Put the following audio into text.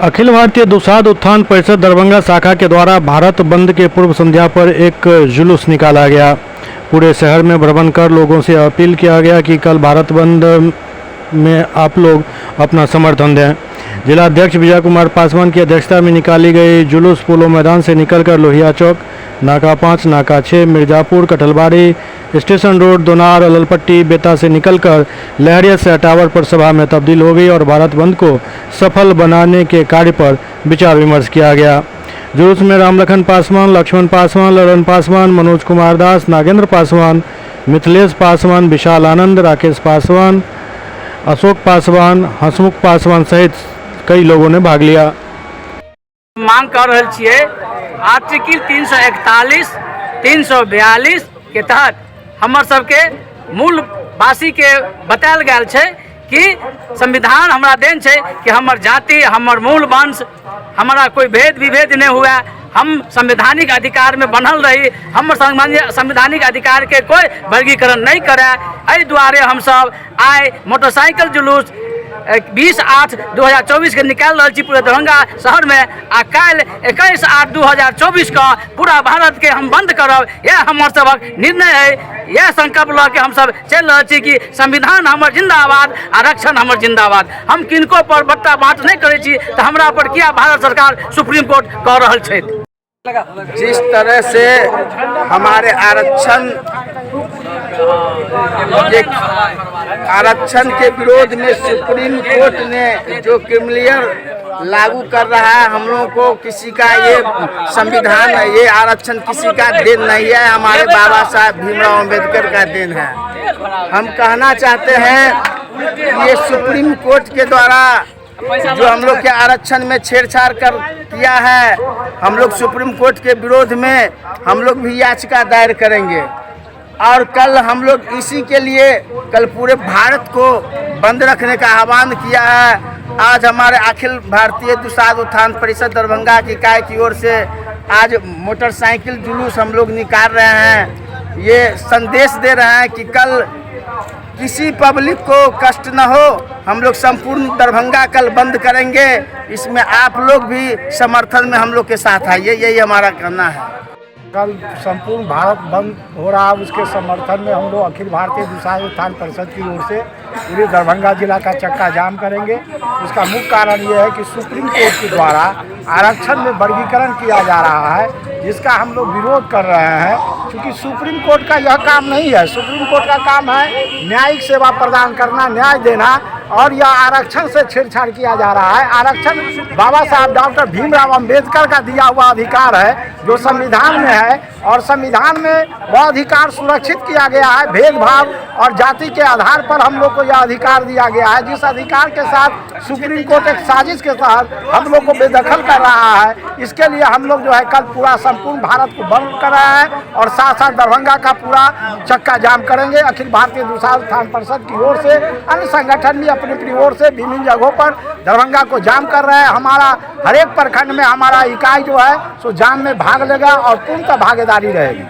अखिल भारतीय दुसाध उत्थान परिषद दरभंगा शाखा के द्वारा भारत बंद के पूर्व संध्या पर एक जुलूस निकाला गया। पूरे शहर में भ्रमण कर लोगों से अपील किया गया कि कल भारत बंद में आप लोग अपना समर्थन दें। जिला अध्यक्ष विजय कुमार पासवान की अध्यक्षता में निकाली गई जुलूस पोलो मैदान से निकलकर लोहिया चौक, नाका 5, नाका 6, मिर्जापुर, कटहलबाड़ी, स्टेशन रोड, दोनार, अललपट्टी, बेता से निकलकर लहरिया टावर पर सभा में तब्दील हो गई और भारत बंद को सफल बनाने के कार्य पर विचार विमर्श किया गया। जुलूस में रामलखन पासवान, लक्ष्मण पासवान, ललन पासवान, मनोज कुमार दास, नागेंद्र पासवान, मिथिलेश पासवान, विशाल आनंद, राकेश पासवान, अशोक पासवान, हंसमुख पासवान सहित कई लोगों ने भाग लिया। मांग कर रहल छियै आर्टिकल 341, 342 के तहत हमर सबके मूल वासी के बतायल गेल छै कि संविधान हमरा देन छै कि हमर जाति, हमर मूल वंश, हमरा कोई भेद विभेद नहीं हुए, हम संवैधानिक अधिकार में बनल रही, हमर संवैधानिक अधिकार के कोई वर्गीकरण नहीं करे। एहि दुआरे हमसब आइ मोटरसाइकिल जुलूस 20/8/2024 के निकालि रहल छी पूरे दरभंगा शहरमे, आ काल्हि 21/8/2024 के पूरा भारत के हम बंद करब। इएह हमर सबक निर्णय है। इएह संकल्प लऽ के हमसब चलि रहल छी कि संविधान हमर जिंदाबाद, आरक्षण हमर जिंदाबाद। हम किनको पर बट्टा बाँट नहि करै छी, तऽ हमरा पर किया भारत सरकार सुप्रीम कोर्ट कऽ रहल छथि। जिस तरह से हमारे आरक्षण के विरोध में सुप्रीम कोर्ट ने जो क्रिमिनल लागू कर रहा है, हम लोगों को किसी का ये संविधान, ये आरक्षण किसी का then नहीं है, हमारे बाबा साहब भीमराव अम्बेडकर का then है। हम कहना चाहते हैं, ये सुप्रीम कोर्ट के द्वारा जो हम लोग के आरक्षण में छेड़छाड़ कर किया है, हम लोग सुप्रीम कोर्ट के विरोध में हम लोग भी याचिका दायर करेंगे। और कल हम लोग इसी के लिए कल पूरे भारत को बंद रखने का आह्वान किया है। आज हमारे अखिल भारतीय दुसाध उत्थान परिषद दरभंगा की इकाई की ओर से आज मोटरसाइकिल जुलूस हम लोग निकाल रहे हैं। ये संदेश दे रहे हैं कि कल किसी पब्लिक को कष्ट न हो, हम लोग संपूर्ण दरभंगा कल बंद करेंगे। इसमें आप लोग भी समर्थन में हम लोग के साथ आइए, यही हमारा कहना है। कल संपूर्ण भारत बंद हो रहा है, उसके समर्थन में हम लोग अखिल भारतीय दुसाध उत्थान परिषद की ओर से पूरे दरभंगा जिला का चक्का जाम करेंगे। उसका मुख्य कारण ये है कि सुप्रीम कोर्ट के द्वारा आरक्षण में वर्गीकरण किया जा रहा है, जिसका हम लोग विरोध कर रहे हैं। क्योंकि सुप्रीम कोर्ट का यह काम नहीं है। सुप्रीम कोर्ट का काम है न्यायिक सेवा प्रदान करना, न्याय देना, और यह आरक्षण से छेड़छाड़ किया जा रहा है। आरक्षण बाबा साहब डॉक्टर भीमराव अम्बेडकर का दिया हुआ अधिकार है, जो संविधान में है, और संविधान में वह अधिकार सुरक्षित किया गया है। भेदभाव और जाति के आधार पर हम लोग को यह अधिकार दिया गया है, जिस अधिकार के साथ सुप्रीम कोर्ट एक साजिश के तहत हम लोग को बेदखल कर रहा है। इसके लिए हम लोग जो है कल पूरा संपूर्ण भारत को बंद कर रहे हैं और साथ साथ दरभंगा का पूरा चक्का जाम करेंगे। अखिल भारतीय दुसाध उत्थान परिषद की ओर से अन्य संगठन भी अपनी अपनी ओर से विभिन्न जगहों पर दरभंगा को जाम कर रहे हैं। हमारा हरेक प्रखंड में हमारा इकाई जो है सो जाम में भाग लेगा और पूर्णतः भागीदारी रहेगी।